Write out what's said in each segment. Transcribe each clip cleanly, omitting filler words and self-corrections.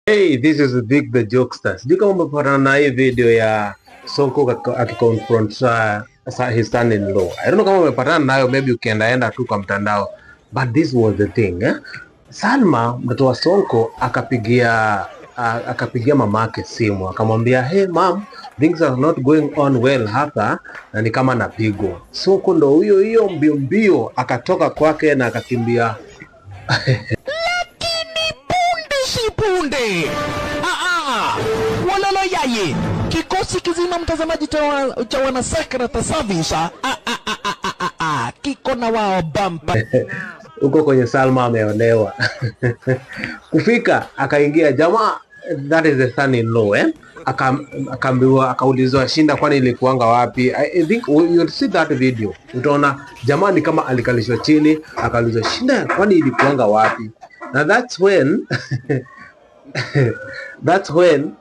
Hey, this is Vic the Jokester. Sijui kama umepatana na hii video ya Sonko akiconfront his son-in-law. I don't know kama umepatana nayo, maybe ukiendaenda tu kwa mtandao. But this was the thing, eh? Salma mtoto wa Sonko akapigia mamake simu akamwambia, hey mom, things are not going on well hapa na ni kama napigwa. Sonko ndo huyo hiyo mbio mbio akatoka kwake na akakimbia. Lakini punde si punde, walala yaye, kikosi kizima mtazamaji cha wana Secret Service kiko na wao bampa huko kwenye Salma ameolewa. Kufika akaingia jamaa, that is the son in law, eh? Akaambiwa, akaulizwa shinda kwani ilikuanga wapi? I think you'll see that video, utaona jamaa ni kama alikalishwa chini, akaulizwa shinda kwani ilikuanga wapi? Na that's when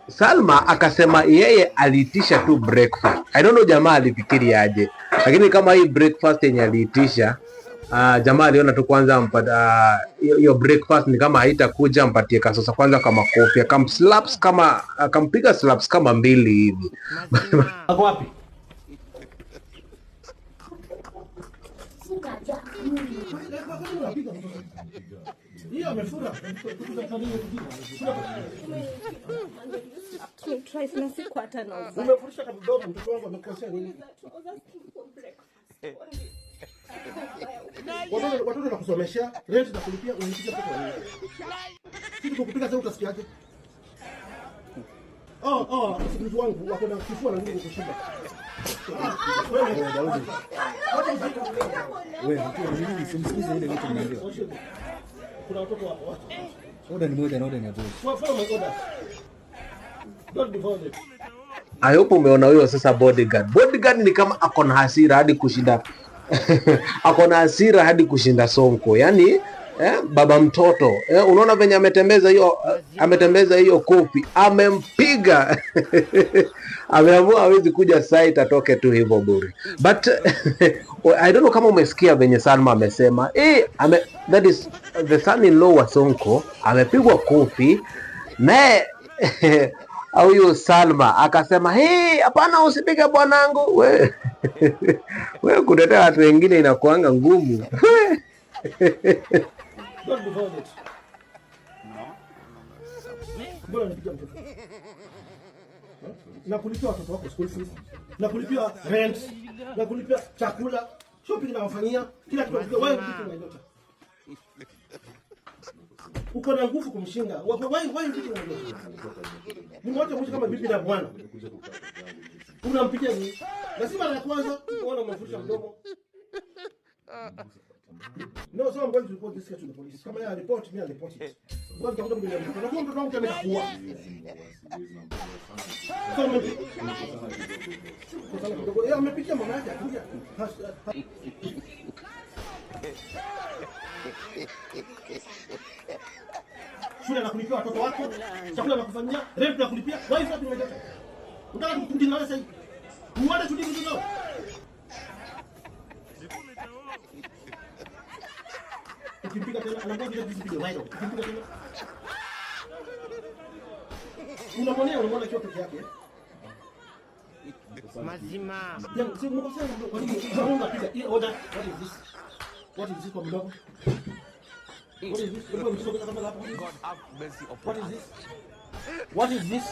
Salma akasema yeye aliitisha tu breakfast. I don't know jamaa alifikiri aje, lakini kama hii breakfast yenye aliitisha, jamaa aliona tu kwanza mpata hiyo breakfast ni kama haitakuja, mpatie kasosa kwanza kama kofi, akamslaps kama akampiga slaps kama mbili hivi. Ako wapi? Umefurisha kadogo, mtoto wangu amekosea nini? Watoto nakusomesha, rent na kulipia, unanipiga mtoto wa nini? Kitu kukupiga sasa utasikiaje? Oh, security wangu wako na kifua na nguvu kushinda. Wewe, Wewe usimsikize ile vitu mnaambiwa. Kuna watoto wako wacha. Order ni moja na order ni ya boss. Follow my orders. Don't be violent. I hope umeona huyo sasa bodyguard. Bodyguard ni kama ako na hasira hadi kushinda ako na hasira hadi kushinda Sonko. Yaani baba mtoto, unaona venye ametembeza hiyo kofi, amempiga, ameamua hawezi kuja site atoke tu hivyo bure. But I don't know kama umesikia venye Salma amesema, that is the son-in-law wa Sonko amepigwa kofi naye huyu Salma akasema, hey, hapana, usipige bwanangu. We kutetea watu wengine inakuanga ngumu. Don't be violent. Mbona unapiga mtoto? Na kulipia watoto wako school fees, na kulipia rent, na kulipia chakula, shopping nawafanyia, kila kitu nakulipia. Why you beating my daughter? Uko na nguvu kumshinda. Why you beating my daughter? Ni mmoja mwisho kama bibi na bwana. Unampigia nini? Na si mara ya kwanza unaona umemfusha mdomo. No, so I'm going to report this case to the police. Kama yeye report, me I report it. Kwa nitakuta mimi mtoto. Na huyo mtoto wangu amekuwa. So kidogo. Yeye amepitia mama yake akuja. Shule nakulipia watoto wako, chakula nakufanyia, rent nakulipia. Why is that my daughter? Unataka kudeal nawe sasa hivi? You want to deal with it now? Ukimpiga tena anakuwa vile this video viral. Ukimpiga tena unamwonea akiwa peke yake. Mazima. Ya, si mkosea na kwa nini? Kwa nini unapiga? Hii order, what is this? What is this kwa mdomo? What is this? Hebu mtoto kama hapo. God have mercy upon What is this? What is this?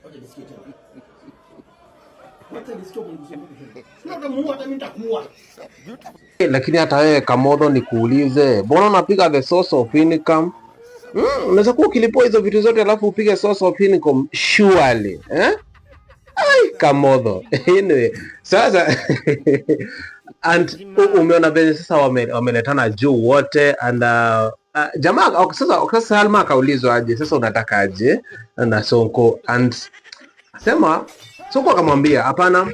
Wacha nisikie tena. Wacha nisikie kwa mdomo. Sio utamuua, hata mimi nitakuua. Lakini hata wewe Kamotho, nikuulize, mbona unapiga the source of income? Unaweza kuwa ukilipwa hizo vitu zote alafu upige source of income surely, eh? Ai, Kamotho. Anyway, sasa and umeona venye sasa wameletana juu wote and jamaa sasa Salma akaulizwa aje, sasa unataka aje na Sonko, and sema Sonko akamwambia hapana,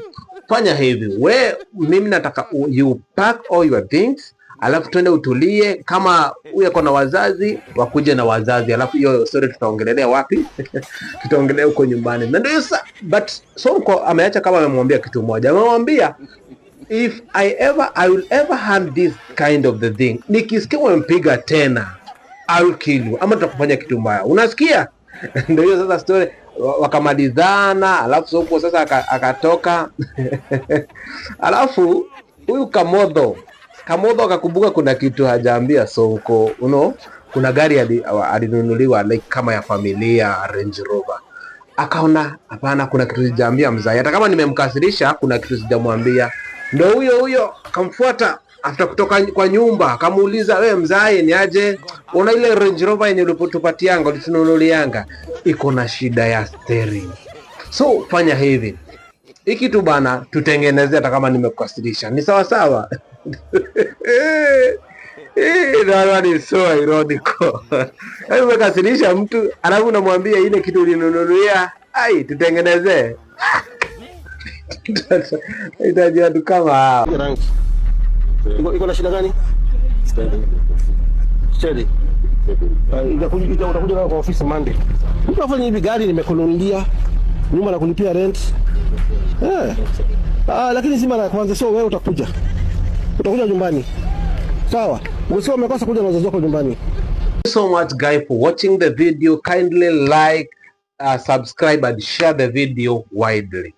fanya hivi, we mimi nataka you pack all your things alafu twende utulie, kama huyu ako na wazazi wakuje na wazazi, alafu hiyo story tutaongelelea wapi? Tutaongelea huko nyumbani. Na ndio sasa, but Sonko ameacha kama amemwambia kitu moja, amemwambia If I will ever hand this kind of the thing, nikisikia umempiga tena, I will kill you, ama tutakufanya kitu mbaya, unasikia? Ndio hiyo sasa story wakamalizana, alafu Sonko sasa akatoka. Alafu huyu Kamodho akakumbuka kuna kitu hajaambia Sonko, kuna gari alinunuliwa like kama ya familia, Range Rover. Akaona hapana, kuna kitu sijaambia mzai, hata kama nimemkasirisha, kuna kitu sijamwambia. Ndo huyo huyo akamfuata after kutoka kwa nyumba, akamuuliza, "We mzai, ni aje? Una ile Range Rover yenye ulipotupatianga, ulitununulianga, iko na shida ya steering, so fanya hivi, hii kitu bana, tutengeneze, hata kama nimekukasirisha, ni sawa sawa." That one is so ironical. Yaani umekasirisha mtu alafu unamwambia ile kitu ulinunulia, ai, tutengenezee. Hitaji watu kama hawa. Rangi. Iko na shida gani? Steady. Utakuja nayo kwa ofisi Monday. Mtu afanye hivi, gari nimekununulia, nyumba na kulipia rent. Eh. Ah, lakini si mara ya kwanza, sio wewe utakuja. Utakuja nyumbani. Sawa. Usio umekosa kuja na wazazi wako nyumbani. Thank you so much, guys, for watching the video. Kindly like, subscribe and share the video widely.